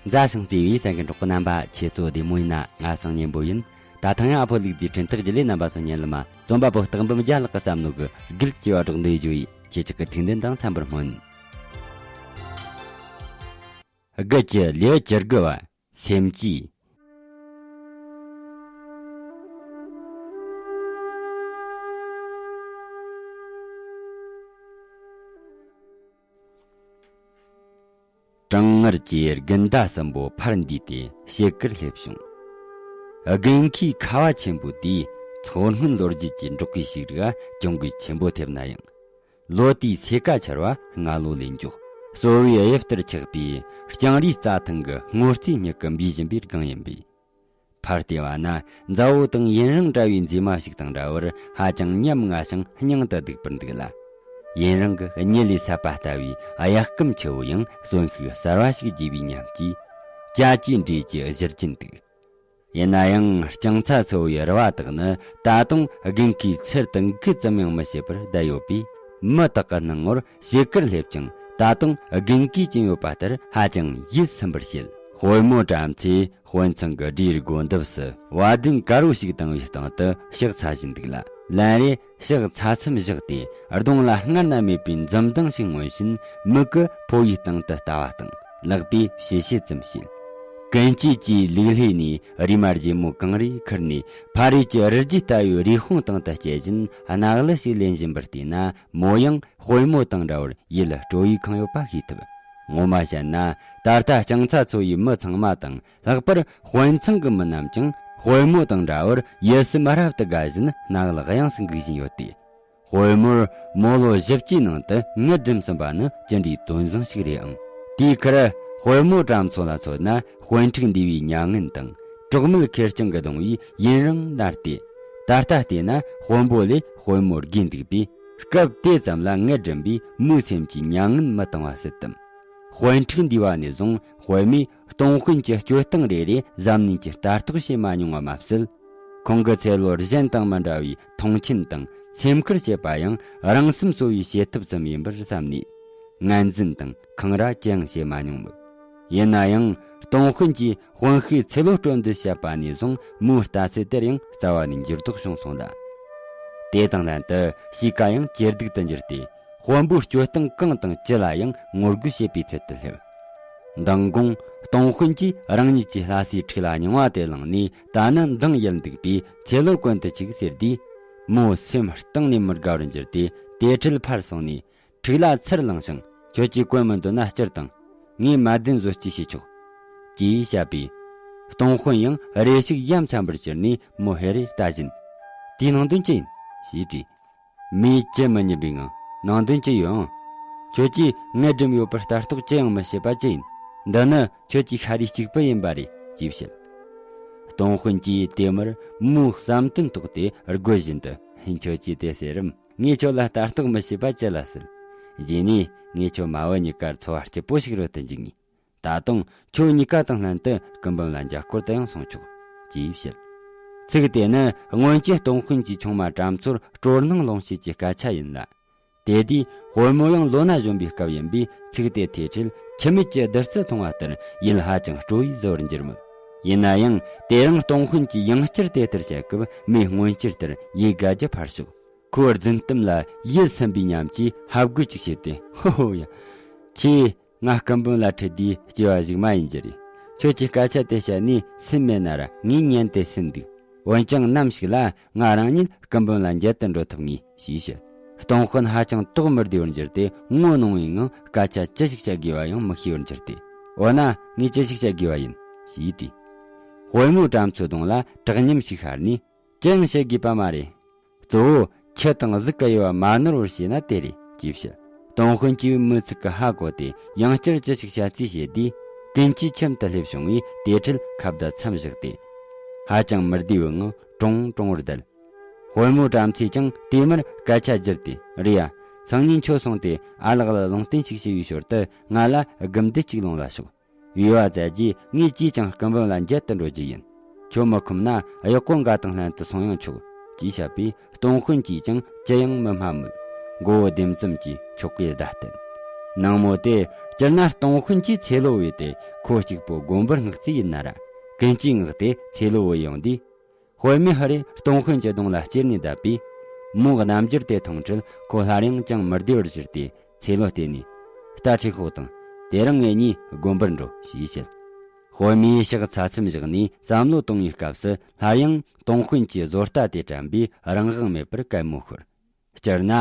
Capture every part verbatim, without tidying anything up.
མཛའ་ཞིང་བརྩེ་བའི་གསན་མཁན་གྲོགས་པོ་རྣམ་པ། ཁྱེད་ཚོ་བདེ་མོ་ཡིན་ན། ང་སང་ཉན་པོ་ཡིན། ད་ཐེངས་ཡང་ཨ་ཕོ་ལུག་རྫིའི་འཕྲིན་ཐག་བརྒྱུད་ལས་རྣམ་པ་ཚོ་ཉན་ལ་མ། རྩོམ་པ་པོ་སྟག་འབུམ་རྒྱལ་ལགས་ཀྱི་བསམ་བློ་གི་སྒུལ་སྐྱེ་བ་སྒྲོག་འདོད་བརྗོད་ཡིས། ཁྱེད་ཅག་གི་ཐུགས་འདུན་དང་འཚམ་པར་སྨོན། དགུ་གི་ལེའུ་བཅུ་དགུ་བ། སེམས་བསྐྱེད། གྲང་ངར་གྱི་དགུན་ཟླ་གསུམ་པོ་ཕར་འདས་ཏེ་ཕྱེད་ཀར་སླེབས་བྱུང་། དགུན་ཁའི་ཁ་བ་ཆེན་པོ་དེས་མཚོ་སྔོན་ལོ་རྒྱུས་ཀྱི་འབྲོག་པའི་ཞིག་རིགས་གྱོང་གུད་ཆེན་པོ་ཐེབས་ན་ཡང་། ལོ་དེའི་ཚེས་ཀ་ཆར་བ་སྔ་ལོ་ལས་མགྱོགས། སོལ་བའི་གཡུ་ལྟར་ཆགས་པའི་ལྕང་རིའི་རྩྭ་ཐང་གི་སྔོ་རྩྭའི་མྱུ་གུ་འབུས་བཞིན་པའི་སྒང་ཡིན་པས། ཕར་བལྟས་པ་ན་མཛའ་བོ་དང་ཡུན་རིང་འདྲ་བའི་མཛེས་མ་ཞིག་དང་འདྲ་བར་ཧ་ཅང་ཉམ་ང་ཞིང་སྙིང་དུ་སྡུག་པར་འདུག་ལ། ཡུན་རིང་གི་གཉིད་ལས་སད་པ་ལྟ་བུའི་གཡའ་སྐམ་ཆུ་བོ་ཡང་གསོན་ཤུགས་གསར་བ་ཞིག་རྒྱས་པའི་ཉམས་ཀྱིས། ཅ་ཅའི་འབྲས་ཀྱི་བཞུར་གྱིན་འདུག་ཡིན་ན་ཡང་རྐྱང་ཚ་ཚོ་བའི་རུ་བ་དག་ནི་ད་དུང་དགུན་ཁའི་ཚུལ་དུ་འགུལ་ཙམ་ཡང་མི་བྱེད་པར་བསྡད་ཡོད་པས། མི་དག་གི་སྣང་ངོར་ཕྱེད་ཀར་སླེབས་ཀྱང་ད་དུང་དགུན་ཁའི་སྐྱིད་ཡོད་པ་ལྟར་ཧ་ཅང་ཡིད་ཚིམ་པར་བྱེད། དཔོན་མོ་བྲམ་ཚེ་དཔོན་ཚང་གི་སྒྲའི་སྒོ་འདབས་སུ་བ་དན་དཀར་བོ་ཞིག་བཏིང་བའི་སྟེང་དུ་ཕྱག་འཚལ་བཞིན་འདུག་ལ། ལན་རེ་ཕྱག་འཚལ་མཚམས་བཞག་སྟེ་གདོང་ལ་སྔར་ན་མེད་པའི་འཛུམ་མདངས་ཤིག་མངོན་བཞིན་མིག་གིས་ཕོ་བའི་སྟེང་དུ་ལྟ་བ་དང་ལག་པས་ཞི་བྱེད་ཙམ་བྱེད། ཀུན་སྐྱིད་ཀྱིས་ལུག་ལྷས་ནས་རིལ་མ་རྗེ་མོ་གངས་རིའི་ཁུར་ནས་ཕ་རོལ་གྱི་རི་རྒྱུད་ལྟ་བུའི་རི་དཔུང་སྟེང་དུ་སྐྱེལ་བཞིན་གནག་ལུ་ཞིག་ལེན་བཞིན་པར་བལྟས་ན། མོ་ཡང་དཔོན་མོ་དང་འདྲ་བར་ཡིད་སྤྲོ་བས་ཁེངས་ཡོད་པ་ཤེས་ཐུབ། ངོ་མ་བཤད་ན་ད་ལྟ་རྐྱང་ཚ་ཚོ་ཡི་མི་ཚང་མ་དང་ལྷག་པར་དཔོན་ཚང་གི་མི་རྣམས་ཀྱང་དཔོན་མོ་དང་འདྲ་བར་ཡིད་སེམས་རབ་ཏུ་དགའ་བཞིན་གནག་ལུ་གཡང་སར་འགུག་བཞིན་ཡོད་དེ། དཔོན་མོར་མོ་ལོ་བཞི་བཅུའི་ནང་དུ་ངལ་འགྲིམས་ཟིན་པ་ནི་ཅི་འདྲའི་དོན་བཟང་ཞིག་རེད་ཨང་། དེའི་ཁར་དཔོན་མོ་བྲམ་ཚོ་ལ་མཚོན་ན་དཔོན་ཕྲུག་འདུས་པའི་མྱ་ངན་དང་གྲོགས་མེད་ཁེར་རྐྱང་གི་གདུང་བས་ཡུན་རིང་མནར་ཏེ། ད་ལྟ་བལྟས་ན་དཔོན་པོ་ལས་དཔོན་མོར་དགོས་འདུག་པས། སྐབས་དེ་ཙམ་ལ་ངལ་འགྲིམས་པས་མོའི་སེམས་ཀྱི་མྱ་ངན་མི་བཏང་བ་སྲིད་དམ། དཔོན་ཕྲུག་འདུས་པ་ནས་བཟུང་དཔོན་མོས་སྟོང་དཔོན་གྱི་སྤྱོད་སྟངས་རེ་རེ་གཟབ་ནན་གྱིས་ལྟ་རྟོག་བྱེད་མ་མྱོང་བ་མ་ཟད། ཁོང་གི་ཚེ་ལོ་གཞན་དང་མི་འདྲ་བའི་མཐོང་ཆེན་དང་སེམས་ཁུར་བྱེད་པ་ཡང་རང་སེམས་གསོ་བའི་བྱེད་ཐབས་ཙམ་ཡིན་པར་བསམ་ནས། ངན་འཛིན་དང་འཁང་ར་ཅི་ཡང་བྱེད་མ་མྱོང་མོད། ཡིན་ན་ཡང་སྟོང་དཔོན་གྱིས་དཔོན་ཤུགས་ཚེ་ལོ་སྤྲོད་འདོད་བཤད་པ་ནས་བཟུང་མོའི་ལྟ་ཚུལ་དེར་ཡང་རྩ་བ་ནས་འགྱུར་ལྡོག་བྱུང་སོང་ལ། དེ་དང་ལྷན་དུ་གཤིས་ཀ་ཡང་ཇེ་སྡུག་ཏུ་འགྱུར་ཏེ། དཔོན་པོའི་སྤྱོད་སྟངས་གང་དང་ཅི་ལ་ཡང་ངོ་རྒོལ་བྱེད་པའི་ཚུལ་དུ་སླེབས། མདང་དགོང་སྟོང་དཔོན་གྱིས་རང་ཉིད་ཀྱི་ལྷ་སའི་ཁྲིག་ལ་རྙིང་བ་དེ་བླངས་ནས་ད་ནི་མདང་ཡལ་འདུག་པས་ཚེ་ལོར་གོན་དུ་ཆུག་ཟེར་དུས། མོའི་སེམས་གཏིང་ནས་མི་དགའ་བར་འགྱུར་ཏེ་དེ་འཕྲལ་ཕར་སོང་ནས། ཁྲིག་ལ་ཚུར་བླངས་ཤིང་། ཁྱོད་ཀྱིས་གོན་མི་འདོད་ན་སྤྱིར་བཏང་། ངས་མ་བདེན་བཟོ་བཅོས་བྱེད་ཆོག་ཅེས་བཤད་པས། སྟོང་དཔོན་ཡང་རེ་ཞིག་ཡ་མཚན་པར་གྱུར་ནས་མོ་ཧེ་རེ་ལྟ་བཞིན། དེའི་ནང་དོན་ཅི་ཡིན་ཞེས་དྲིས། མོས་ཅི་མི་སྙམ་པའི་ངང་། ནང་དོན་ཅི་ཡོད་ཨང་། ཁྱོད་ཀྱིས་ངལ་འགྲིམས་ཡོད་པར་ལྟ་རྟོག་ཅི་ཡང་མི་བྱེད་པ་ཅི་ཡིན། འདི་ནི་ཁྱོད་ཀྱི་ཤ་རུས་གཅིག་པུ་ཡིན་པ་རེད་ཅེས་བཤད། སྟོང་དཔོན་གྱིས་དེ་མུར་མོའི་བསམ་དོན་རྟོགས་ཏེ་དགོད་བཞིན་དུ། ཁྱོད་ཀྱིས་དེ་ཟེར་རམ། ངས་ཁྱོད་ལ་ལྟ་རྟོག་མི་བྱེད་པ་ཅི་ལ་སྲིད། རྗེས་ནས་ངས་ཁྱོད་མ་བུ་གཉིས་ཀར་འཚོ་བ་སྐྱིད་པོ་ཞིག་རོལ་དུ་འཇུག་ངེས། ད་དུང་ཁྱོད་གཉིས་ཀ་དང་ལྷན་དུ་སྐུ་འབུམ་ལ་མཇལ་སྐོར་དུ་ཡང་སོང་ཆོག་ཅེས་བཤད། ཚིག་དེ་ནི་སྔོན་གྱི་སྟོང་དཔོན་གྱི་ཆུང་མ་བྲམ་ཚོར་སྤྲོ་སྣང་ལོངས་སྤྱོད་ཀྱི་སྐད་ཆ་ཡིན་ལ། དེ་དུས་དཔོན་མོ་ཡང་ལོ་ན་གཞོན་པའི་སྐབས་ཡིན་པས་ཚིག་དེ་ཐོས་འཕྲལ་འཆི་མེད་ཀྱི་བདུད་རྩི་འཐུང་བ་ལྟར་ཡིད་ཧ་ཅང་སྤྲོ་བས་གཟི་བར་འགྱུར་མོད། ཡིན་ན་ཡང་དེ་རིང་སྟོང་དཔོན་གྱིས་ཡང་བསྐྱར་དེ་ལྟར་བཤད་སྐབས་མོས་སྔོན་ཆད་ལྟར་ཡིད་དགའ་རྒྱུ་ཕར་ཞོག་ཁོའི་རྫུན་གཏམ་ལ་ཡིད་ཚིམ་པའི་ཉམས་ཀྱིས་ཧབ་དགོད་ཅིག་བྱས་ཏེ། ཧོ་ཧོ་ཡ། ཁྱེད་ང་སྐུ་འབུམ་ལ་ཁྲིད་དུས་སྐྱེ་བ་གཞུག་མ་ཡིན་རྒྱུ་རེད། ཁྱོད་ཀྱིས་སྐད་ཆ་དེ་བཤད་ནས་སུན་མེད་ན་ར་ངས་ཉན་ཏེ་སུན་འདུག་འོན་ཀྱང་ནམ་ཞིག་ལ་ང་རང་ཉིད་སྐུ་འབུམ་ལ་མཇལ་དུ་འགྲོ་ཐུབ་ངེས་ཞེས་བཤད། སྟོང་དཔོན་ཧ་ཅང་དོགས་མི་བདེ་བར་གྱུར་ཏེ་ངོ་གནོང་བའི་ངང་སྐད་ཆ་ཅི་ཞིག་བཤད་དགོས་པ་ཡང་མི་ཤེས་པར་གྱུར་ཏེ། འོ་ན་ངས་ཅི་ཞིག་བཤད་དགོས་པ་ཡིན་ཞེས་དྲིས། དཔོན་མོ་བྲམ་ཚོའི་གདོང་ལ་དྲག་ཉམས་ཤིག་ཤར་ནས། ཅི་ཡང་བཤད་དགོས་པ་མ་རེད། གཙོ་བོ་ཁྱི་དང་གཟུགས་ཀྱི་དབྱེ་བ་མ་ནོར་བར་བྱས་ན་དེ་རེད་ཅེས་བཤད། སྟོང་དཔོན་གྱིས་མོའི་ཚིག་གི་ཧ་གོ་སྟེ་ཡང་བསྐྱར་ཅི་ཞིག་བཤད་རྩིས་བྱས་དུས། ཀུན་གྱིས་ཁྱིམ་དུ་སླེབས་བྱུང་བས་དེ་འཕྲལ་ཁ་བརྡ་མཚམས་བཞག་སྟེ། ཧ་ཅང་མི་བདེ་བའི་ངང་ཀྲོང་ཀྲོང་བར་བསྡད། དཔོན་མོ་བྲམ་ཚེས་ཀྱང་དེ་མུར་སྐད་ཆ་བསྒྱུར་ཏེ། རེད་ཡ། སང་ཉིན་ཁྱོད་སོང་སྟེ་ཨ་ལགས་ལ་ལུང་བསྟན་ཞིག་བྱས་པའི་ཞོར་དུ་ང་ལ་དགུ་འདུད་ཅིག་ལོངས་ལ་ཤོག་བུས་པ་མཛད་རྗེས་ངས་ཅིས་ཀྱང་སྐུ་འབུམ་ལ་མཇལ་དུ་འགྲོ་རྒྱུ་ཡིན། ཁྱོད་མི་ཁོམ་ན་གཡོག་པོ་འགའ་དང་ལྷན་དུ་སོང་ཡང་ཆོག་ཅེས་བཤད་པས་སྟོང་དཔོན་གྱིས་ཀྱང་ཅི་ཡང་མི་སྨྲ་མོད། མགོ་བོ་ལྡེམ་ཙམ་གྱིས་ཆོག་གི་བརྡ་བསྟན། ནངས་མོ་དེར་ སྤྱིར་ན་སྟོང་དཔོན་གྱིས་ཚེ་ལོ་བོས་ཏེ་ཁོ་གཅིག་པོ་དགོན་པར་མངགས་རྩིས་ཡིན་ན་ར། ཀུན་སྐྱིད་མངགས་ཏེ་ཚེ་ལོ་བོ་ཡོང་དུས། དཔེ་མེད་ཧ་རེ་སྟོང་དཔོན་གྱི་གདོང་ལ་གཅེར་ནས་བསྡད་པས། མོ་རྣམ་འགྱུར་དེ་མཐོང་འཕྲལ་ཁོ་སླར་ཡང་ཅང་མི་བདེ་བར་གྱུར་ཏེ་ཚེ་ལོ་བལྟས་ནས། རྟ་ཁྲིད་ཤོག་དང་། དེ་རིང་ངེད་གཉིས་དགོན་པར་འགྲོ་ཞེས་བཤད། དཔེ་མེད་ཕྱག་འཚལ་མཚམས་བཞག་ནས་བསམ་བློ་གཏོང་བའི་སྐབས་སུ་སླར་ཡང་སྟོང་དཔོན་གྱིས་བཟོ་ལྟ་དེ་དྲན་པས་རང་དབང་མེད་པར་གད་མོ་ཤོར། སྤྱིར་ན།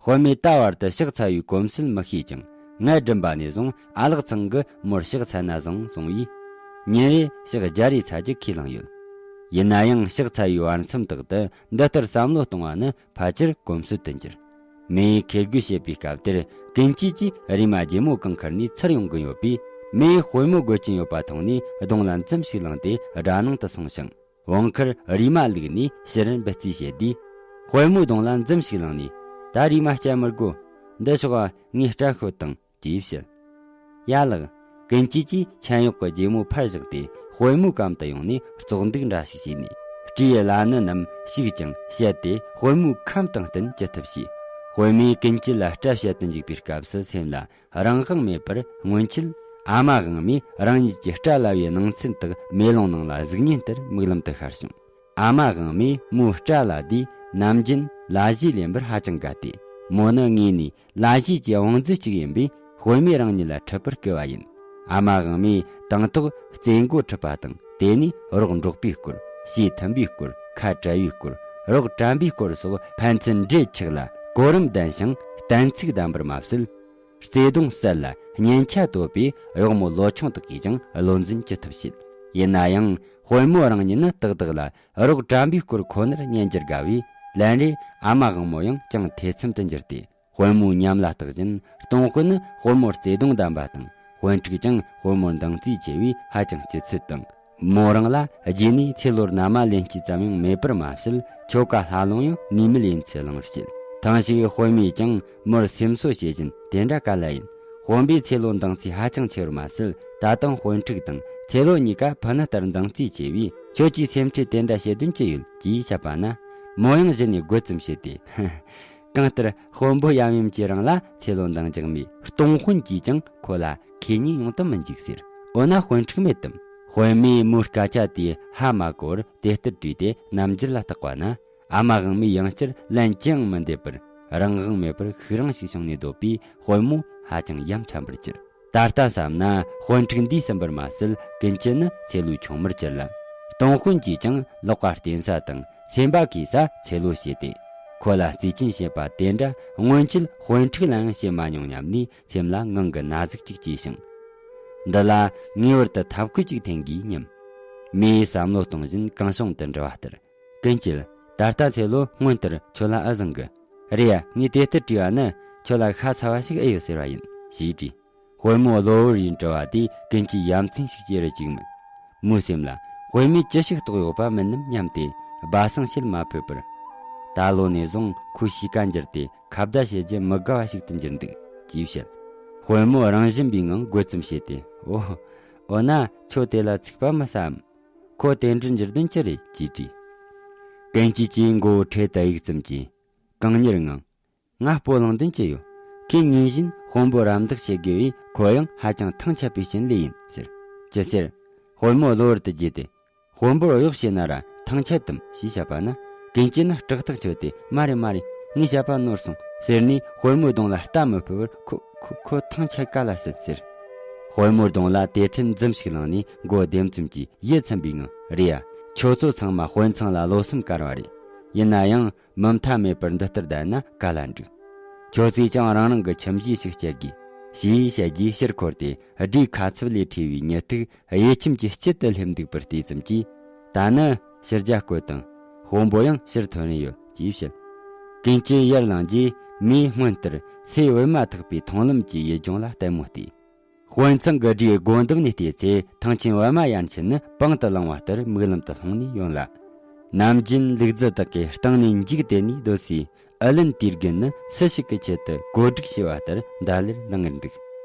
དཔེ་མེད་ད་བར་དུ་ཕྱག་འཚལ་བའི་གོམས་སྲོལ་མི་ཤེས་ཀྱང་། ངའི་སྦྱིན་པ་ནས་བཟུང་ཨ་ལགས་ཚང་གིས་མོར་ཕྱག་འཚལ་ན་བཟང་གསུང་བས། ཉིན་རེ་ཕྱག་བརྒྱ་རེ་འཚལ་རྒྱུ་ཁས་བླངས་ཡོད། ཡིན་ན་ཡང་ཕྱག་འཚལ་བའི་བར་མཚམས་དག་ཏུ་འདི་ལྟར་བསམ་བློ་གཏོང་བ་ནི་ཕལ་ཆེར་གོམས་སྲོལ་དུ་གྱུར། མོས་ཁེར་རྒོལ་བྱེད་པའི་སྐབས་དེར་ཀུན་སྐྱིད་ཀྱིས་རེམ་མ་རྒྱལ་མོ་གང་ཁར་ནས་ཚུར་ཡོང་གི་ཡོད་པས། མོས་དཔེ་མོ་དགོད་ཀྱིན་ཡོད་པ་མཐོང་ནས་གདོང་ལ་འཛུམ་ཞིག་བླངས་ཏེ་སྦྲ་ནང་དུ་སོང་ཞིང་། བང་ཁར་རེམ་མ་བླུགས་ནས་ཕྱིར་འབུད་རྩིས་བྱེད་དུས། དཔེ་མོའི་གདོང་ལ་འཛུམ་ཞིག་བླངས་ནས། ད་རེམ་མ་བསྐྱལ་མི་དགོས། འདི་ཤོག་ངས་སྐྲ་ཤོད་དང་། ཅེས་བཤད། ཡ་ལགས། ཀུན་སྐྱིད་ཀྱིས་མཆན་གཡོག་གི་རྒྱལ་མོ་ཕར་བཞག་སྟེ་དཔེ་མོའི་གམ་དུ་ཡོང་ནས་བཙོག་འདུག་འདྲ་ཞིག་བྱས་ནས། སྤྲེའུ་ལ་ནི་རྣམས་ཞིག་ཀྱང་བཤད་དེ་དཔེ་མོའི་ཁམས་དང་བསྟུན་ཅི་ཐུབ་བྱས། དཔེ་མོས་ཀུན་སྐྱིད་ལ་སྐྲ་བཤད་དུ་འཇུག་པའི་སྐབས་སུ་སེམས་ལ། རང་དབང་མེད་པར་སྔོན་ཆད་ཨ་མ་དབང་མོས་རང་ཉིད་ཀྱི་སྐྲ་ལ་བའི་ནང་ཚན་དག་མེ་ལོང་ནང་ལ་གཟིགས་ཉིན་ལྟར་མིག་ལམ་དུ་ཤར་བྱུང་། ཨ་མ་དབང་མོས་མོའི་སྐྲ་ལ་དེའི་ནམ་རྒྱུན་ལ་གཞས་ལེན་པར་ཧ་ཅང་དགའ་སྟེ། མོ་ནི་ངོས་ནས་ལ་གཞས་ཀྱི་བང་མཛོད་ཅིག་ཡིན་པས། དཔེ་མོས་རང་ཉིད་ལ་འཁྲིད་པར་བསྐུལ་བ་ཡིན། ཨ་མ་དབང་མོས་དང་ཐོག་རྩེ་མགོ་འཁྲིད་པ་དང་། དེ་ནས་རོགས་འབྲོག་པའི་སྐོར། བྱེ་ཐུམ་པའི་སྐོར། ཁ་བྲལ་བའི་སྐོར། རོགས་གྲམ་པའི་སྐོར་སོགས་ཕན་ཚུན་འབྲེལ་ཆགས་ལ་གོ་རིམ་ལྡན་ཞིང་གཏན་ཚིགས་ལྡན་པར་མ་ཟད། བརྩེ་དུང་གསལ་ལ་སྙན་ཆ་དོད་པའི་གཡོག་མོ་ལོ་ཆུང་དག་གིས་ཀྱང་བློ་འཛིན་ཅི་ཐུབ་བྱེད། ཡིན་ན་ཡང་དཔོན་མོ་རང་ཉིད་ནི་ཏག་ཏག་ལ་རོགས་གྲམ་པའི་སྐོར་ཁོ་ནར་ཉན་རྒྱུར་དགའ་བས། ལན་རེ་ཨ་མ་དབང་མོ་ཡང་ཅུང་ཐེ་ཚོམ་དུ་འགྱུར་ཏེ། དཔོན་མོའི་ཉམས་ལ་བརྟག་བཞིན་སྟོང་དཔོན་ནི་དཔོན་མོར་བརྩེ་དུང་ལྡན་པ་དང་། དཔོན་ཕྲུག་ཀྱང་དཔོན་མོར་འདང་རྩིས་ཆེ་བས་ཧ་ཅང་སྐྱིད་ཚུལ་དང་། མོ་རང་ལ་རྗེས་ནས་ཚེ་ལོར་མནའ་མ་ལེན་རྩིས་ཙམ་ཡང་མེད་པར་མ་ཟད། ཁྱོ་ག་ལྷ་ལུང་ཡང་ནུས་མེད་ཡིན་ཚུལ་གླེང་བར་བྱེད། ཐེངས་ཤིག་དཔོན་མོས་ཀྱང་མོར་སེམས་གསོ་བྱེད་བཞིན་དེ་འདྲ་ག་ལ་ཡིན། དཔོན་པོས་ཚེ་ལོ་འདང་རྩིས་ཧ་ཅང་ཆེ་བར་མ་ཟད། ད་དུང་དཔོན་ཕྲུག་དང་ཚེ་ལོ་གཉིས་ཀ་ཕུ་ནུ་ལྟར་འདང་རྩིས་ཆེ་བས། ཁྱོད་ཀྱིས་སེམས་ཁྲལ་དེ་འདྲ་བྱེད་དོན་ཅི་ཡོད་ཅེས་བཤད་པ་ན། མོ་ཡང་གཞི་ནས་དགོད་ཙམ་བྱས་ཏེ། གང་ལྟར་དཔོན་པོ་ཡམ་ཡུམ་གྱིས་རང་ལ་ཚེ་ལོ་འདང་རྒྱག་མེད། སྟོང་དཔོན་གྱིས་ཀྱང་ཁོ་ལ་ཁེ་ཉེན་ཡོང་དུ་མི་འཇུག་ཟེར། འོ་ན་དཔོན་ཕྲུག་མེད་དམ། དཔོན་མོས་མོའི་སྐད་ཆ་དེ་ཧ་མ་གོ་བར་དེ་ལྟར་དྲིས་ཏེ་རྣམ་འགྱུར་ལ་བརྟག་པ་ན། ཨ་མ་དབང་མོས་ཡང་བསྐྱར་ལན་ཅི་ཡང་མི་འདེབས་པར། རང་དབང་མེད་པར་ཤུགས་རིང་ཞིག་བྱུང་ནས་སྡོད་པས། དཔོན་མོ་ཧ་ཅང་ཡ་མཚན་པར་གྱུར། ད་ལྟ་བསམ་ན་དཔོན་ཕྲུག་འདས་ཟིན་པར་མ་ཟད། ཀུན་སྐྱིད་ནི་ཚེ་ལོའི་ཆུང་མར་གྱུར་ལ། སྟོང་དཔོན་གྱིས་ཀྱང་ལག་པ་བརྟེན་ས་དང་སེམས་པ་གས་ས་ཚེ་ལོ་བྱས་ཏེ། ཁོ་ལ་རྩིས་ཅན་བྱེད་པ་དེ་འདྲ་སྔོན་ཆད་དཔོན་ཕྲུག་ལ་ཡང་བྱེད་མ་མྱོང་སྙམ་ནས་སེམས་ལ་ངང་གིས་ན་ཟུག་ཅིག་སྐྱེས་ཤིང་། འདི་ལ་ངེས་པར་དུ་ཐབས་བཀོད་ཅིག་འཐེན་དགོས་སྙམ། མོས་བསམ་བློ་གཏོང་བཞིན་གང་བྱུང་དུ་འདྲི་བ་ལྟར། ཀུན་སྐྱིད། ད་ལྟ་ཚེ་ལོ་སྔོན་ལྟར་ཁྱོད་ལ་ཨེ་བཟང་གི། རེད་ཡ། ངས་དེ་ལྟར་དྲིས་པ་ནི་ཁྱོད་ལ་ཤ་ཚ་བ་ཞིག་ཨེ་ཡོད་ཟེར་བ་ཡིན་ཞེས་དྲིས། དཔོན་མོ་གློ་བུར་ཡིན་དྲི་བ་དེས་ཀུན་སྐྱིད་ཡ་མཚན་ཞིག་སྐྱེ་རུ་བཅུག་མོད། མོའི་སེམས་ལ་དཔོན་མོས་ཅི་ཞིག་རྟོགས་ཡོད་པ་མིན་ནམ་སྙམ་སྟེ་སྦ་གསང་བྱེད་མ་ཕོད་པར། ད་ལོ་ནས་བཟུང་ཁོའི་གཤིས་ཀ་འགྱུར་ཏེ་ཁ་བརྡ་བྱེད་རྒྱུ་མི་དགའ་བ་ཞིག་ཏུ་འགྱུར་འདུག་ཅེས་བཤད། དཔོན་མོ་རང་བཞིན་པའི་ངང་དགོད་ཙམ་བྱས་ཏེ། འོ། འོ་ན་ཁྱོད་དེ་ལ་ཚིག་པ་མི་ཟ་འམ། ཁོ་དེ་འདྲར་འགྱུར་དོན་ཅི་རེད་ཅེས་དྲིས། ཀུན་སྐྱིད་ཀྱིས་མགོ་བོ་ཁྲེལ་ཏ་ཡིག་ཙམ་གྱིས། གང་མྱུར་ངང་། ང་སྤོ་ལངས་དོན་ཅི་ཡོད། ཁོས་ཉིན་བཞིན་དཔོན་པོ་རམ་འདེགས་བྱེད་དགོས་པས་ཁོ་ཡང་ཧ་ཅང་ཐང་ཆད་པའི་རྐྱེན་ལས་ཡིན་ཟེར། ཅི་ཟེར། དཔོན་མོ་གློ་བུར་དུ་བརྗེད་དེ། དཔོན་པོར་གཡོག་བྱས་ན་ར་ཐང་ཆད་དམ་ཞེས་བཤད་པ་ན། ཀུན་སྐྱིད་ནི་སྐྲག་ཐག་ཆོད་དེ། མ་རེད་མ་རེད། ངས་བཤད་པ་ནོར་སོང་ཟེར་ནས་དཔོན་མོའི་གདོང་ལ་ལྟ་མི་ཕོད་པར། ཁོ་ཁོ་ཁོ་ཐང་ཆད་ག་ལ་སྲིད་ཟེར། དཔོན་མོའི་གདོང་ལ་དེ་འཕྲལ་འཛུམ་ཞིག་བླངས་ནས་མགོ་ལྡེམ་ཙམ་གྱིས་ཡིད་ཚིམ་པའི་ངང་། རེད་ཡ། ཁྱོད་ཚོ་ཚང་མ་དཔོན་ཚང་ལ་བློ་སེམས་དཀར་བ་རེད། ཡིན་ན་ཡང་མུ་མཐའ་མེད་པར་འདི་ལྟར་བསྡད་ན་ག་ལ་འགྲིག། ཁྱོད་ཚོས་ཀྱང་རང་རང་གི་ཁྱིམ་གཞིས་ཤིག་བསྐྱལ་དགོས། ཞེས་བཤད་རྗེས་ཕྱིར་འཁོར་ཏེ་སྦྲའི་ཁ་ཚབ་ལས་འཕྲོས་པའི་ཉི་ཐིག་གཡས་ཁྱིམ་གྱི་དཀྱིལ་དུ་སླེབས་འདུག་པར་བལྟས་ཙམ་གྱིས། ད་ནི་ཕྱིར་རྒྱ་བསྐོལ་དང་། དཔོན་པོ་ཡང་ཕྱིར་ཐོན་རན་ཡོད་ཅེས་བཤད། ཀུན་སྐྱིད་ཡར་ལངས་རྗེས་མོས་སྔོན་ལྟར་སོས་པར་མ་ཐག་པའི་མཐོང་ལམ་གྱི་ཡུལ་ལྗོངས་ལ་ལྟད་མོ་བལྟས། དཔོན་ཚང་གི་སྦྲའི་སྒོ་འདབས་ནས་བལྟས་ཚེ་ཐང་ཆེན་པད་མ་ཡར་འཁྱིལ་ནི་པང་དུ་བླངས་པ་ལྟར་མིག་ལམ་དུ་ལྷུང་ནས་ཡོང་ལ། ནམ་རྒྱུན་ལུག་རྫི་དག་གི་སྟེང་ནས་འཇིག་དེད་ནས་སྡོད་སའི་ཨི་ལན་དེའི་རྒྱུན་ནི་སུ་ཞིག་གི་ཆེད་དུ་བཀོད་སྒྲིག་བྱས་པ་ལྟར་འདའ་ལེར་ལངས་ངེར་འདུག།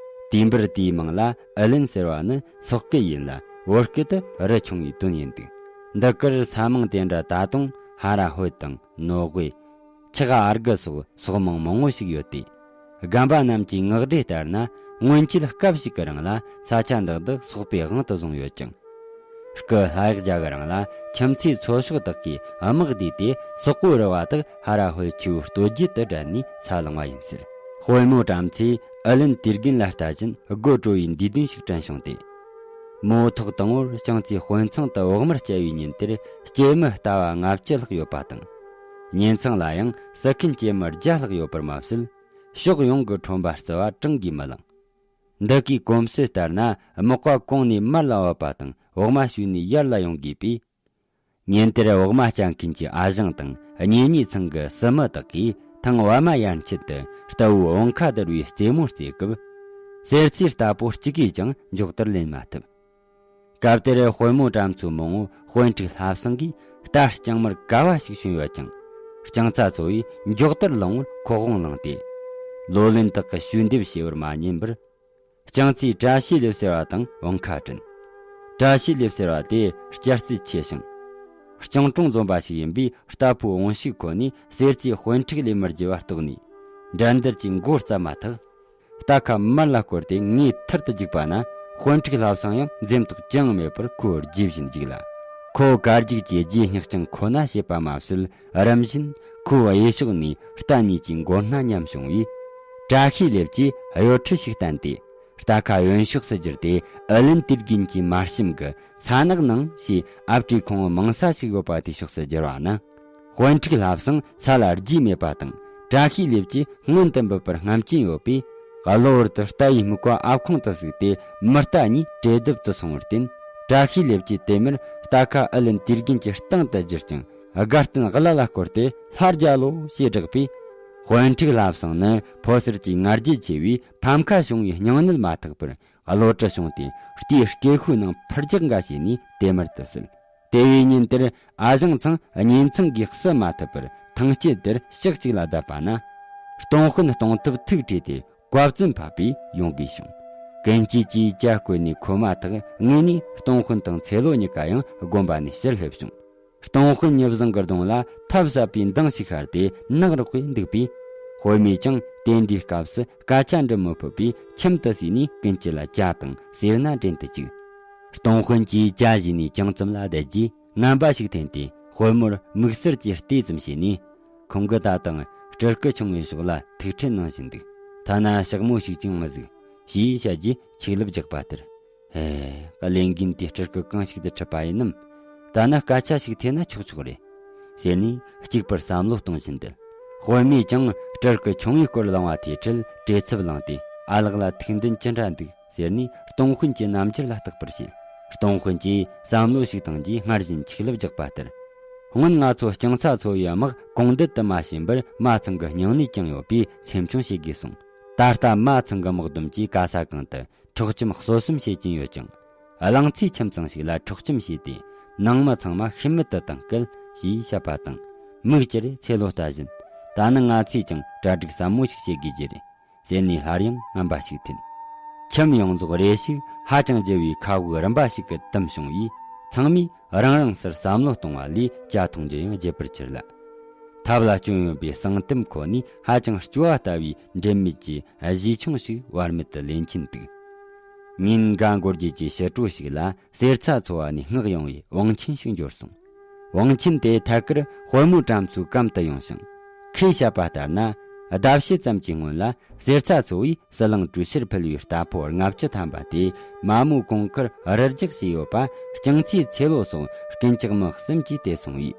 དུས་འབུར་དེའི་མིང་ལ་ཨི་ལན་ཟེར་བ་ནི་སོག་སྐད་ཡིན་ལ་བོད་སྐད་དུ་རི་ཆུང་བའི་དོན་ཡིན་འདུག། འདི་གར་ས་མིང་དེ་འདྲ་ད་དུང་ཧ་ར་ཧོད་དང་ནོ་དབེ། ཆག་ཨར་གི་སོགས་སོག་མིང་མང་བོ་ཞིག་ཡོད་དེ། རྒན་པ་རྣམས་ཀྱི་ངག་སྒྲོས་ལྟར་ན་ སྔོན་ཆད་སྐབས་ཤིག་གི་རིང་ལ་ས་ཆ་འདི་དག་སོག་པོའི་དབང་དུ་བཟུང་ཡོད་ཅིང་། སྐུ་ལྷ་གཡག་རྒྱ་གི་རིང་ལ་ཁྱིམ་མཚེས་ཚོ་ཤོག་དག་གིས་དམག་བསྡུས་ཏེ་སོག་པོའི་རུ་བ་དག་ཧ་ར་ཧོལ་ཆུ་བོའི་སྟོད་རྒྱུད་དུ་བསྒྲལ་ནས་ས་བླངས་པ་ཡིན་ཟེར། དཔོན་མོ་བྲམ་ཚེས་ཨི་ལན་དུས་རྒྱུན་ལ་ལྟ་བཞིན་དགོད་བྲོ་བའི་འདས་དོན་ཞིག་དྲན་བྱུང་སྟེ། མོའི་ཐོག་དང་པོར་ཅང་ཙེ་དཔོན་ཚང་དུ་བོགས་མར་བསྐྱལ་བའི་ཉིན་དེར་སྐྱེས་མི་ལྟ་བ་ལྔ་བཅུ་ལྷག་ཡོད་པ་དང་། ཉེ་ཚང་ལ་ཡང་ཟ་མཁན་སྐྱེས་མི་བརྒྱ་ལྷག་ཡོད་པར་མ་ཟད། ཕྱོགས་ཡོངས་ཀྱི་ཁྲོན་པ་རྩི་བ་གྲངས་ཀྱིས་མི་ལང་། འདི་གའི་གོམས་སྲོལ་ལྟར་ན་མག་པ་གོང་ནས་མར་ལ་བབས་པ་དང་བོགས་མ་བྱུགས་ནས་ཡར་ལ་ཡོང་དགོས་པས། ཉིན་དེར་བོགས་མ་བསྐྱལ་མཁན་གྱི་ཨ་ཞང་དང་གཉེན་ཉེ་ཚང་གི་བསུ་མི་དག་གིས་ཐེངས་བར་མ་ཡར་མཆེད་དུ་རྟ་བོའི་བང་ཁ་བརྡར་བའི་རྩེད་མོ་རྩེ་སྐབས། གསེར་རྩིའི་རྟ་ཕོ་གཅིག་གིས་ཀྱང་མགྱོགས་དར་ལེན་མ་ཐུབ། སྐབས་དེར་དཔོན་མོ་བྲམ་ཚོའི་མང་བོ་དཔོན་ཕྲུག་ལྷ་བཟང་གིས་རྟ་རྐྱང་མར་ག་བ་ཞིག་བྱུང་ཡོད་ཀྱང་། རྐྱང་ཚ་ཚོ་ཡིས་མགྱོགས་དར་ལངས་པར་ཁོག་དབང་བླངས་ཏེ། ལོ་ལོན་དག་གི་ཞུས་འདེབས་བྱས་པར་མ་ཉན་པར། རྐྱང་ཚའི་བཀྲ་ཤིས་ལེབ་ཟེར་བ་དང་བང་ཁ་བྲིན། བཀྲ་ཤིས་ལེབ་ཟེར་བ་དེ་སྐྱ་རྩི་ཆེ་ཞིང་། རྐྱང་གྲོང་འཛོམས་པ་ཞིག་ཡིན་པས་རྟ་ཕོའི་བང་ཤུགས་ཁོ་ནས་གསེར་རྩིའི་དཔོན་ཕྲུག་ལས་མི་རྒྱུ་བ་རྟོགས་ནས། འགྲན་བསྡུར་གྱི་མགོ་བརྩམས་མ་ཐག་རྟ་ཁ་མར་ལ་བསྐོར་ཏེ་ངོས་ཐུར་དུ་རྒྱུག་པ་ན། དཔོན་ཕྲུག་ལྷ་བཟང་ཡང་འཛེམ་དོགས་ཅི་ཡང་མེད་པར་ཁོ་བོར་རྒྱུག་བཞིན་རྒྱུག་ལ། ཁོ་གར་རྒྱུག་གི་རྗེས་སྙེག་རྐྱང་ཁོ་ན་བྱེད་པ་མ་ཟད། རིམ་བཞིན་ཁོའི་གཡས་ཕྱོགས་ནས་རྟ་གཉིས་ཀྱི་མགོ་སྣ་མཉམ་བྱུང་བས། བཀྲ་ཤིས་ལེབ་ཀྱིས་གཡོ་ཁྲི་ཞིག་བསྟན་ཏེ། རྟ་ཁ་གཡོན་ཕྱོགས་སུ་བསྒྱུར་ཏེ། ཨི་ལན་དུས་རྒྱུན་གྱི་མར་ཤམ་གྱི་ས་ནག་ནང་ཞེས་ཨ་བྲའི་ཁོང་བུ་མང་ས་ཞིག་ཡོད་པ་དེའི་ཕྱོགས་སུ་བསྒྱུར་བ་ན། དཔོན་ཕྲུག་ལྷ་བཟང་ས་ལ་རྒྱུས་མེད་པ་དང་། བཀྲ་ཤིས་ལེབ་ཀྱིས་སྔོན་དུ་འབུད་པར་རྔམ་སྐྱོན་ཡོད་པས། གློ་བུར་དུ་རྟ་ཡི་སྨུག་པ་ཨབ་ཁུང་དུ་ཟུག་སྟེ། མི་རྟ་གཉིས་གྲོས་བསྡུར་དུ་སོང་བར་བརྟེན། བཀྲ་ཤིས་ལེབ་ཀྱིས་དེ་མུར་རྟ་ཁ་ཨི་ལན་དུས་རྒྱུན་གྱི་སྟེང་དུ་བསྒྱུར་ཅིང་། དགའ་སྟོན་གླུ་ལ་བསྐོར་ཏེ་ལྷ་རྒྱལ་ལོ་ཞེས་བསྒྲགས་པས། དཔོན་ཕྲུག་ལྷ་བཟང་ནི་ཕོ་གསར་གྱི་ང་རྒྱལ་ཆེ་བས། ཕམ་ཁ་བྱུང་བའི་སྙིང་ནད་མ་ཐག་པར། གློ་གྲི་བྱུང་སྟེ་རྟའི་སྐེ་ཤུལ་ནང་འཕུར་རྒྱག་འགའ་བྱས་ནས་དེ་མུར་དུ་བསད། དེ་བས་ཉིན་དེར་ཨ་ཞང་ཚང་གཉེན་ཚང་གིས་བསུ་མ་ཐུབ་པར་ཐང་དཀྱིལ་དེར་ཞག་གཅིག་ལ་བསྡད་པ་ན། སྟོང་དཔོན་གཏོང་ཐབས་ཐུགས་བྲེལ་ཏེ་བཀའ་བཙུན་ཕབ་པས་ཡོང་དགོས་བྱུང་། ཀུན་སྐྱིད་ཀྱིས་ཇ་བསྐོལ་ནས་ཁོལ་མ་ཐག་ངོས་ནས་སྟོང་དཔོན་དང་ཚེ་ལོ་གཉིས་ཀ་ཡང་དགོན་པ་ནས་ཕྱིར་སླེབས་བྱུང་། སྟོང་དཔོན་ཉི་བཟང་གི་གདོང་ལ་ཐབས་ཟབ་པའི་མདངས་ཤིག་ཤར་ཏེ་ནག་རོག་པས་འདུག་པས། དཔོན་མོས་ཀྱང་དེ་འདྲའི་སྐབས་སུ་སྐད་ཆ་འདྲི་མི་ཕོད་པས་ཁྱིམ་དུ་བསུས་ནས་ཀུན་སྐྱིད་ལ་ཇ་དང་སེར་སྣ་འདྲེན་དུ་བཅུག། སྟོང་དཔོན་གྱིས་ཇ་བཞེས་ནས་ཅུང་ཙམ་ལ་བསྡད་རྗེས་ངན་པ་ཞིག་འཐེན་ཏེ་དཔོན་མོར་མིག་ཟུར་གྱིས་བལྟས་ཙམ་བྱས་ནས། ཁོང་གིས་ད་དུང་སྤྲུལ་སྐུ་ཆུང་བའི་ཕྱོགས་ལ་ཐུགས་ཁྲལ་གནང་བཞིན་འདུག་ཐ་ན་ཞག་མོ་ཞིག་ཀྱང་མི་གཟིགས། ཞེས་བཤད་རྗེས་ཆིག་ལབ་རྒྱག་པ་ལྟར། ཧེ། གླེན་རྒན་དེ་སྤྲུལ་སྐུ་གང་ཞིག་ཏུ་ཁྲིད་པ་ཡིན་ནམ། ད་ནི་སྐད་ཆ་ཞིག་ཐོས་ན་ཆོག་ཆོག་རེད། ཟེར་ནས་གཅིག་པུར་བསམ་བློ་གཏོང་བཞིན་འདུག་དཔོན་མོས་ཀྱང་སྤྲུལ་སྐུ་ཆུང་བའི་སྐོར་གླེང་བ་དེའི་ཁྲིད་བྲེལ་འཚུབ་ལངས་ཏེ་ཨ་ལགས་ལ་ཐུགས་འདུན་ཅི་འདྲ་འདུག་ཟེར་ནས་སྟོང་དཔོན་གྱི་རྣམ་འགྱུར་ལ་བརྟག་པར་བྱེད། སྟོང་དཔོན་གྱིས་བསམ་བློ་ཞིག་བཏང་རྗེས་སྔར་བཞིན་ཆིག་ལབ་རྒྱག་པ་ལྟར། སྔོན་ང་ཚོ་རྐྱང་ཚ་ཚོ་ཡི་དམག་གོང་འདུལ་དུ་མ་ཕྱིན་པར་མ་ཚང་གི་སྙིང་ནད་ཀྱང་ཡོད་པས་སེམས་ཆུང་བྱེད་དགོས་གསུངས། ད་ལྟ་མ་ཚང་གི་དམག་སྡོམ་གྱིས་ག་ས་གང་དུ་འཕྲོག་བཅོམ་གསོད་གསུམ་བྱེད་ཀྱིན་ཡོད་ཅིང་། གླང་ཚའི་ཁྱིམ་ཚང་ཞིག་ལ་འཕྲོག་བཅོམ་བྱས་ཏེ་ནང་མི་ཚང་མ་ཤི་རྨས་དུ་བཏང་སྐད་ཞེས་བཤད་པ་དང་། མིག་ཅེར་ཚེ་ལོ་ལྟ་བཞིན། ད་ནི་ང་ཚོས་ཀྱང་གྲ་སྒྲིག་ཟབ་མོ་ཞིག་བྱེད་དགོས་རྒྱུ་རེད། ཟེར་ནས་སླར་ཡང་ངན་པ་ཞིག་འཐེན། ཁྱིམ་ཡོངས་རྫོགས་རེ་ཞིག་ཧ་ཅང་ལྗིད་པའི་ཁ་དབུགས་རིམ་པ་ཞིག་གིས་དུམ་བྱུང་བས། ཚང་མས་རང་རང་སར་བསམ་བློ་གཏོང་བ་ལས་ཇ་འཐུང་རྒྱུ་ཡང་བརྗེད་པར་གྱུར་ལ། ཐབས་ལ་སྐྱོན་ཡོད་པའི་གསང་གཏམ་ཁོ་ནས་ཧ་ཅང་སྐྱོ་བ་ལྟ་བུའི་འབྲེལ་མེད་ཀྱི་གཞས་ཆུང་ཞིག་བར་མེད་དུ་ལེན་གྱིན་འདུག་ཉིན་འགའ་འགོར་རྗེས་ཀྱི་ཕྱི་དྲོ་ཞིག་ལ་གསེར་ཚ་ཚོ་བ་ནས་མངགས་ཡོང་བའི་བང་ཆེན་ཞིག་འབྱོར་སོང་། བང་ཆེན་དེ་ཐད་ཀར་དཔོན་མོ་བྲམ་ཚོའི་གམ་དུ་ཡོང་ཞིང་། ཁོས་བཤད་པ་ལྟར་ན། ཟླ་ཕྱེད་ཙམ་གྱི་སྔོན་ལ་གསེར་ཚ་ཚོ་བས་ཟི་ལིང་གྲུ་བཞིར་ཕུལ་བའི་རྟ་ཕོ་ལྔ་བཅུ་ཐམ་པ་དེ་མ་མོའི་གོང་ཁར་རུ་རྒྱག་བྱས་ཡོད་པ་རྐྱང་ཚའི་ཚེ་ལོ་སོགས་རྐུན་ཇག་མི་གསུམ་གྱིས་དེད་སོང་བས།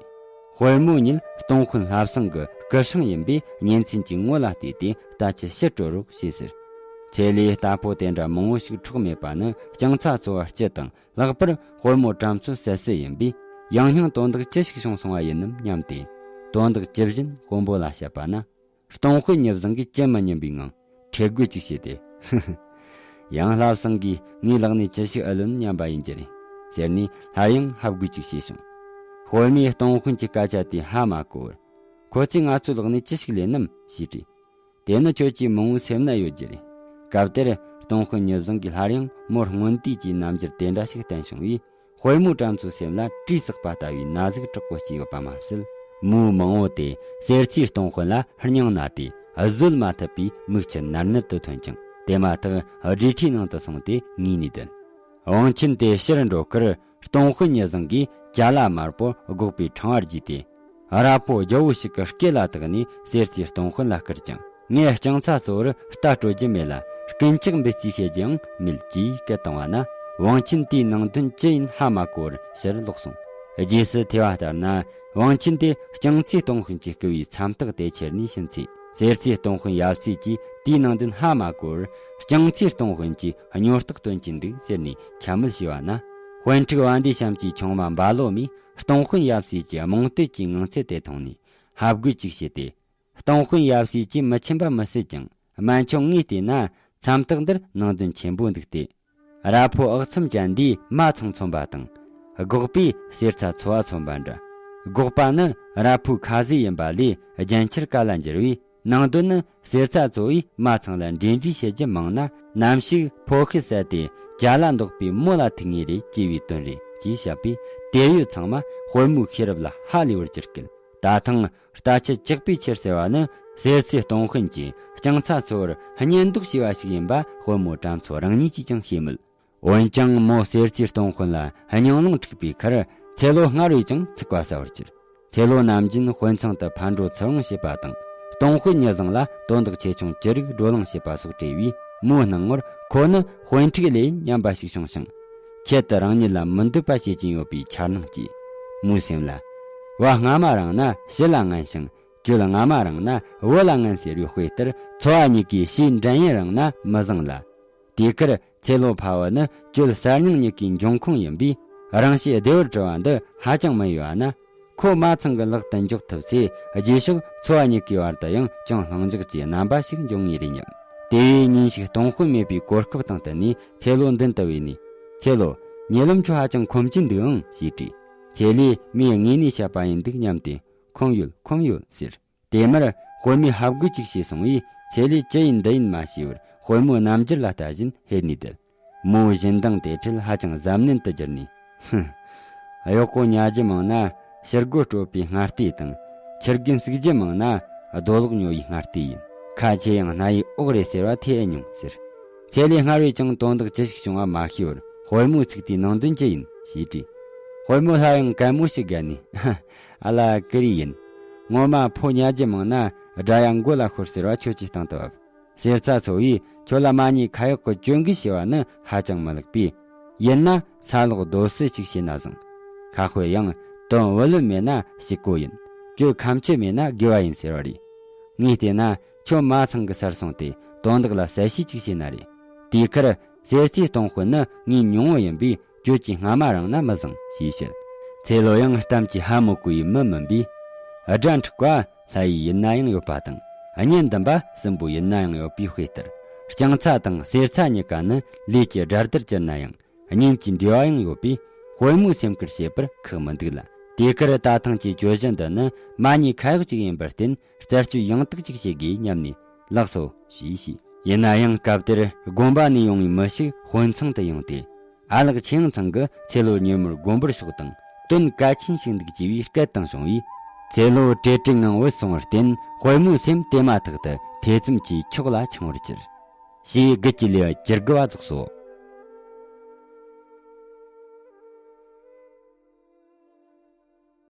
དཔོན་མོ་ཉིད་སྟོང་དཔོན་ལྷ་བཟང་གི་སྐུ་སྲུང་ཡིན་པས་གཉེན་ཚན་གྱིས་ངོ་ལ་བལྟས་ཏེ་རྟ་ཁྱི་ཕྱིར་སྤྲོད་རོགས་ཞེས་ཟེར། ཚེ་ལོས་རྟ་ཕོ་དེ་འདྲ་མང་བོ་ཞིག་འཕྲོག་མེད་པ་ནི་རྐྱང་ཚ་ཚོ་བ་སྤྱི་དང་། ལྷག་པར་དཔོན་མོ་བྲམ་ཚོ་སད་སེ་ཡིན་པས། ཡང་སྙིང་དོན་དག་ཅི་ཞིག་བྱུང་སོང་བ་ཡིན་ནམ་སྙམ་སྟེ། དོན་དག་ཇི་བཞིན་དཔོན་པོ་ལ་བཤད་པ་ན། སྟོང་དཔོན་ཉི་བཟང་གིས་ཅི་མི་སྙམ་པའི་ངང་ཁྲེལ་དགོད་ཅིག་བྱས་ཏེ། ཡང་ལྷ་བཟང་གིས་ངའི་ལག་ནས་ཅི་ཞིག་ཨེ་ལོན་སྙམ་པ་ཡིན་རྒྱུ་རེད། ཟེར་ནས་སླར་ཡང་ཧབ་དགོད་ཅིག་བྱས་བྱུང་། དཔོན་མོས་སྟོང་དཔོན་གྱི་སྐད་ཆ་དེ་ཧ་མ་གོ་བར། ཁོ་ཚོས་ང་ཚོའི་ལག་ནས་ཅི་ཞིག་ལེན་ནམ་ཞེས་དྲིས། དེ་ནི་ཁྱོད་ཀྱི་མང་བོའི་སེམས་ན་ཡོད་རྒྱུ་རེད། སྐབས་དེར་སྟོང་དཔོན་ཉི་བཟང་གིས་སླར་ཡང་མོར་སྔོན་དུས་ཀྱི་རྣམ་འགྱུར་དེ་འདྲ་ཞིག་བསྟན་བྱུང་བས། དཔོན་མོ་བྲམ་ཚོའི་སེམས་ལ་གྲིས་བསགས་པ་ལྟ་བུའི་ན་ཟུག་དྲག་པོ་སྐྱེས་ཡོད་པ་མ་ཟད། མོའི་མང་བོ་དེ་གསེར་ཚའི་སྟོང་དཔོན་ལ་སྙིང་ན་སྟེ་བཟོད་མ་ཐུབ་པའི་མིག་ཆུ་ནར་ནར་དུ་ཐོན་ཅིང་ དེ་མ་ཐག་སྦྲེལ་ཁྲིའི་ནང་དུ་སོང་སྟེ་ངུས་ནས་བསྡད། བང་ཆེན་དེ་ཕྱིར་འགྲོ་ཁར་སྟོང་དཔོན་ཉི་བཟང་གིས་ཅ་ལ་དམར་པོར་སྒོག་པའི་ཕྲེང་བ་བརྒྱུས་ཏེ། ར་ཕོ་རྒྱལ་པོ་ཞིག་གི་སྐེ་ལ་བཏགས་ནས་གསེར་རྩིའི་སྟོང་དཔོན་ལ་བསྐུར་ཅིང་། ངས་རྐྱང་ཚ་ཚོར་རྟ་སྤྲོད་རྒྱུ་མེད་ལ། རྐུན་ཇག་འབུད་རྩིས་བྱེད་རྒྱུའང་མེད་ཅེས་སྐད་བཏང་བ་ན། བང་ཆེན་དེའི་ནང་དོན་ཅི་ཡིན་ཧ་མ་གོ་བར་ཕྱིར་ལོག་སོང་། རྗེས་སུ་ཐོས་པ་ལྟར་ན། བང་ཆེན་དེ་རྐྱང་ཚའི་སྟོང་དཔོན་གྱིས་བསྐུལ་བའི་མཚམས་རྟགས་དེ་ཁྱེར་ནས་ཕྱིན་ཚེ། གསེར་རྩིའི་སྟོང་དཔོན་ཡབ་སྲས་ཀྱིས་དེའི་ནང་དོན་ཧ་མ་གོ་བར། རྐྱང་ཚའི་སྟོང་དཔོན་གྱིས་སྨྱོ་རྟགས་སྟོན་གྱིན་འདུག་ཟེར་ནས་འཕྱ་སྨོད་བྱས་པ་ན། དཔོན་ཕྲུག་བན་དེ་བྱམས་ཀྱི་ཆུང་མ་འབའ་ལོ་མས་སྟོང་དཔོན་ཡབ་སྲས་ཀྱི་རྨོངས་དད་ཀྱི་ངང་ཚུལ་དེ་མཐོང་ནས་ཧབ་དགོད་ཅིག་བྱས་ཏེ། སྟོང་དཔོན་ཡབ་སྲས་ཀྱིས་མི་ཁྱིམ་པ་མི་སྲིད་ཀྱང་། སྨན་ཆུང་ངས་བལྟས་ན་མཚམས་རྟགས་འདིར་ནང་དོན་ཆེན་པོ་འདུག་སྟེ། ར་ཕོ་ཨག་ཚོམ་ཅན་འདིས་མ་ཚང་མཚོན་པ་དང་། སྒོག་པས་གསེར་ཚ་ཚོ་བ་མཚོན་པ་འདྲ། སྒོག་པ་ནི་ར་ཕོའི་ཁ་ཟས་ཡིན་པ་ལས་རྒྱན་ཆར་ག་ལ་འགྱུར་བས། ནང་དོན་ནི་གསེར་ཚ་ཚོ་བས་མ་ཚང་ལ་འབྲེལ་འདྲིས་བྱེད་རྒྱུ་མང་ན། ནམ་ཞིག་ཕོ་ཤི་བསད་དེ་ཅ་ལ་འདོགས་པའི་མོ་ལ་ཐུག་ངེས་རེད་ཅེས་པའི་དོན་རེད་ཅེས་བཤད་པས། དེར་ཡོད་ཚང་མ་དཔོན་མོའི་ཤེས་རབ་ལ་ཧ་ལས་པར་གྱུར་སྐད། ད་ཐེངས་རྟ་ཁྱི་ཇག་པས་ཁྱེར་ཟེར་བ་ནི་གསེར་རྩིའི་སྟོང་དཔོན་གྱིས་རྐྱང་ཚ་ཚོར་གཉེན་འདོགས་བྱས་པ་ཞིག་ཡིན་པ་དཔོན་མོ་བྲམ་ཚོ་རང་ཉིད་ཀྱིས་ཀྱང་ཤེས་མོད། འོན་ཀྱང་མོ་གསེར་རྩིའི་སྟོང་དཔོན་ལ་སྙིང་རླུང་འཁྲིགས་པའི་ཁར་ཚེ་ལོ་སྔར་བས་ཀྱང་ཚིག་པ་ཟ་བར་གྱུར། ཚེ་ལོ་ནམ་རྒྱུན་དཔོན་ཚང་དུ་ཕར་འགྲོ་ཚུར་འོང་བྱེད་པ་དང་། སྟོང་དཔོན་ཉི་བཟང་ལ་དོན་དག་ཆེ་ཆུང་ཅི་རིགས་བགྲོ་གླེང་བྱེད་པ་སོགས་བྲལ་བས། མོའི་སྣང་ངོར་ཁོ་ནི་དཔོན་ཕྲུག་ལས་ཉམས་པ་ཞིག་བྱུང་ཞིང་། ཁྱད་དུ་རང་ཉིད་ལ་མི་འདོད་པ་བྱེད་ཀྱིན་ཡོད་པའི་འཆར་སྣང་སྐྱེས། མོའི་སེམས་ལ། བ་སྔ་མ་རིང་ན་ཞི་ལ་ངན་ཞིང་། གྱོད་སྔ་མ་རིང་ན་བུ་ལ་ངན་ཟེར་བའི་དཔེ་ལྟར། ཚོ་བ་གཉིས་ཀའི་ཕྱིའི་འགྲན་ཡུན་རིང་ན་མི་བཟང་ལ། དེའི་ཁར་ཚེ་ལོ་ཕ་བུ་ནི་གྱོད་གསར་རྙིང་གཉིས་ཀའི་འབྱུང་ཁུངས་ཡིན་པས། རང་བཞིན་བདེ་བར་གྲུབ་པ་འདི་ཧ་ཅང་མི་འོས་པ་ན། ཁོ་མ་ཚང་གི་ལག་ཏུ་འཇོག་ཐུབ་ཚེ། རྗེས་ཕྱོགས་ཚོ་བ་གཉིས་ཀའི་བར་དུ་ཡང་ཅུང་ལྷིང་འཇགས་ཀྱི་རྣམ་པ་ཞིག་འབྱུང་ངེས་རེད་སྙམ། དེ་བས་ཉིན་ཞིག་སྟོང་དཔོན་མེད་པའི་གོ་སྐབས་དང་བསྟུན་ནས་ཚེ་ལོ་མདུན་དུ་བོས་ནས། ཚེ་ལོ། ཉེ་ལམ་ཁྱོད་ཧ་ཅང་ཁོམ་གྱིན་འདུག་ཨང་ཞེས་དྲིས། ཚེ་ལོས་མོས་དངོས་གནས་བཤད་པ་ཡིན་འདུག་སྙམ་སྟེ། ཁོམ་ཡོད། ཁོམ་ཡོད་ཟེར། དེ་མར་དཔོན་མོས་ཧབ་དགོད་ཅིག་བྱས་སོང་བས། ཚེ་ལོས་ཅི་ཡིན་འདི་ཡིན་མ་ཤེས་པར་དཔོན་མོའི་རྣམ་འགྱུར་ལ་ལྟ་བཞིན་ཧེ་ནས་བསྡད། མོའི་བཞིན་མདངས་དེ་འཕྲལ་ཧ་ཅང་གཟབ་ནན་དུ་གྱུར་ནས། ཧུམ། གཡོག་པོ་ཉལ་རྒྱུ་མང་ན་ཕྱིར་རྒོལ་སྤྲོད་པའི་སྔ་ལྟས་དང་། ཁྱི་རྒན་ཟུག་རྒྱུ་མང་ན་རྡོ་ལོག་ཉོ་བའི་སྔ་ལྟས་ཡིན། ཁ་ཆེ་ཡང་སྣ་ཡི་འོག་རེད་ཟེར་བ་ཐོས་ཨེ་མྱོང་ཟེར། ཚེ་ལོས་སྔར་བས་ཀྱང་དོན་དག་ཅི་ཞིག་བྱུང་བ་མ་ཤེས་པར་དཔོན་མོའི་ཚིག་དེའི་ནང་དོན་ཅི་ཡིན་ཞེས་དྲིས། དཔོན་མོ་སླར་ཡང་གད་མོ་ཞིག་བགད་ནས། ཨ་ལ། ཀུ་རེ་ཡིན། ངོ་མ་ཕོ་ཉལ་རྒྱུ་མང་ན་དགྲ་ཡ་མགོ་ལ་ཤོར་ཟེར་བ་ཁྱོད་ཀྱི་སྟེང་དུ་བབས། གསེར་ཚ་ཚོ་བས་ཁྱོད་ལ་མ་ཉེས་ཁ་གཡོག་གི་གྱོད་འགུལ་བྱས་པ་ནི་ཧ་ཅང་མི་ལེགས་པས། ཡིན་ན་ཚ་ལོག་རྡོ་སེ་ཅིག་བྱས་ན་བཟང་། ཁ་དཔེ་ཡང་དོན་བུ་ལོན་མེད་ན་ཕྱུག་པོ་ཡིན། གྱོད་ཁ་མཆུ་མེད་ན་དགེ་བ་ཡིན་ཟེར་བ་རེད། ངས་བལྟས་ན་ཁྱོད་མ་ཚང་གི་སར་སོང་སྟེ་དོན་དག་ལ་གསལ་བཤད་ཅིག་བྱས་ན་རེད། དེའི་ཁར་གསེར་རྩིའི་སྟོང་དཔོན་ནི་ངའི་ཉུང་བོ་ཡིན་པས། གྱོད་ཀྱི་སྔ་མ་རིང་ན་མི་བཟང་ཞེས་བཤད། ཚེ་ལོ་ཡང་གཏམ་གྱིས་ཧ་མི་གོ་བའི་མི་མིན་པས། དགྲ་འཁྲུག་པ་ལྷ་ཡི་ཡུལ་ན་ཡང་ཡོད་པ་དང་། གཉེན་འདུན་པ་སྲིན་པོའི་ཡུལ་ན་ཡང་ཡོད་པའི་དཔེ་ལྟར། རྐྱང་ཚ་དང་གསེར་ཚ་གཉིས་ཀ་ནི་ལས་ཀྱི་དགྲར་དར་གྱུར་ན་ཡང་། གཉེན་གྱི་འབྲེལ་བ་ཡང་ཡོད་པས། དཔོན་མོའི་སེམས་ཁུར་བྱེད་པར་ཁག་མི་འདུག་ལ། དེའི་ཁར་ད་ཐེངས་ཀྱི་གྱོད་གཞི་འདི་ནི་མ་ཉེས་ཁ་གཡོག་ཅིག་ཡིན་པར་བརྟེན། རྩད་གཅོད་ཡང་དག་ཅིག་བྱེད་དགོས་སྙམ་ནས། ལགས་སོ་ཞེས་བྱས། ཡིན་ན་ཡང་སྐབས་དེར་དགོན་པ་ནས་ཡོང་བའི་མི་ཞིག་དཔོན་ཚང་དུ་ཡོང་སྟེ། ཨ་ལགས་ཆེ་ཡང་ཚང་གིས་ཚེ་ལོ་མྱུར་མོར་དགོན་པར་ཤོག་དང་། དོན་གལ་ཆེན་ཞིག་འདུག་ཅེས་པའི་སྐད་བཏང་བྱུང་བས། ཚེ་ལོ་བྲེལ་བྲེལ་ངང་བུད་སོང་བར་བརྟེན། དཔོན་མོའི་སེམས་དེ་མ་ཐག་ཏུ་ཐེ་ཚོམ་གྱིས་འཁྱོག་ལ་འཆིང་བར་གྱུར། ཞེས་དགུ་གི་ལེའུ་བཅུ་དགུ་བ་རྫོགས་སོ།